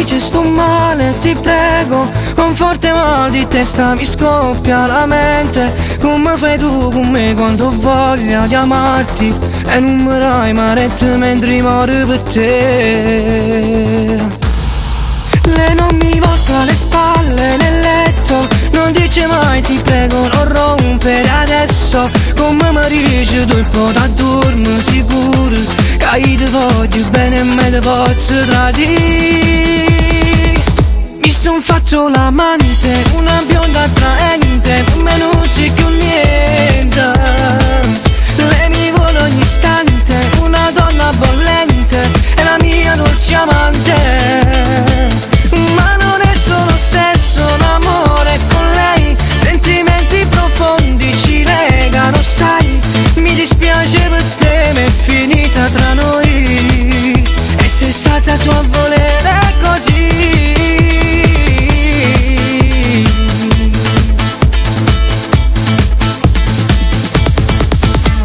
dice sto male, ti prego. Un forte mal di testa mi scoppia la mente. Come fai tu con me quando ho voglia di amarti e non mi dai maretta mentre muore per te. Lei non mi volta le spalle nel letto, non dice mai ti prego non rompere adesso. Come mi dici tu po' da dormire sicuro, che io ti voglio bene e me te posso tradire. Mi son fatto l'amante, una bionda attraente, per me non c'è più niente. Lei mi vuole ogni istante, una donna bollente, è la mia dolce amante. Ma non è solo sesso, l'amore con lei, sentimenti profondi ci legano, sai. Mi dispiace per te, ma è finita tra noi. E sei stata tu a volere così.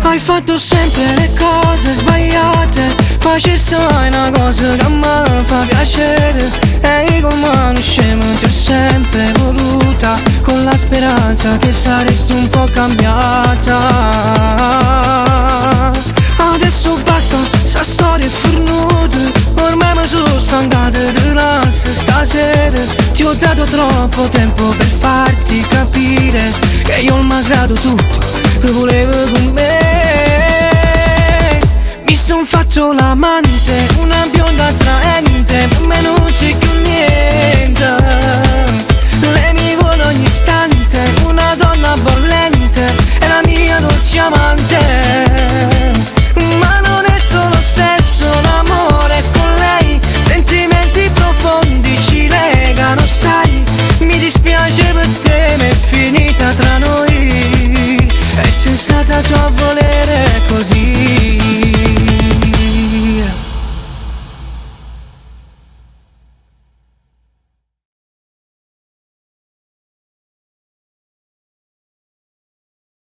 Hai fatto sempre le cose sbagliate, facessi mai una cosa che mi fa piacere. E io come uno scemo ti ho sempre voluta, con la speranza che saresti un po' cambiata. Adesso basta, sta storia è fornuta, ormai mi sono stancato di lascia stasera. Ti ho dato troppo tempo per farti capire che io malgrado tutto ti volevo con me. Mi son fatto l'amante, una bionda attraente, per me non c'è più niente. Lei mi vuole ogni istante, una donna bollente, è la mia dolce amante. Ma non è solo sesso, l'amore con lei, sentimenti profondi ci legano, sai. Mi dispiace per te, ma è finita tra noi. E sei stata tu a volere così.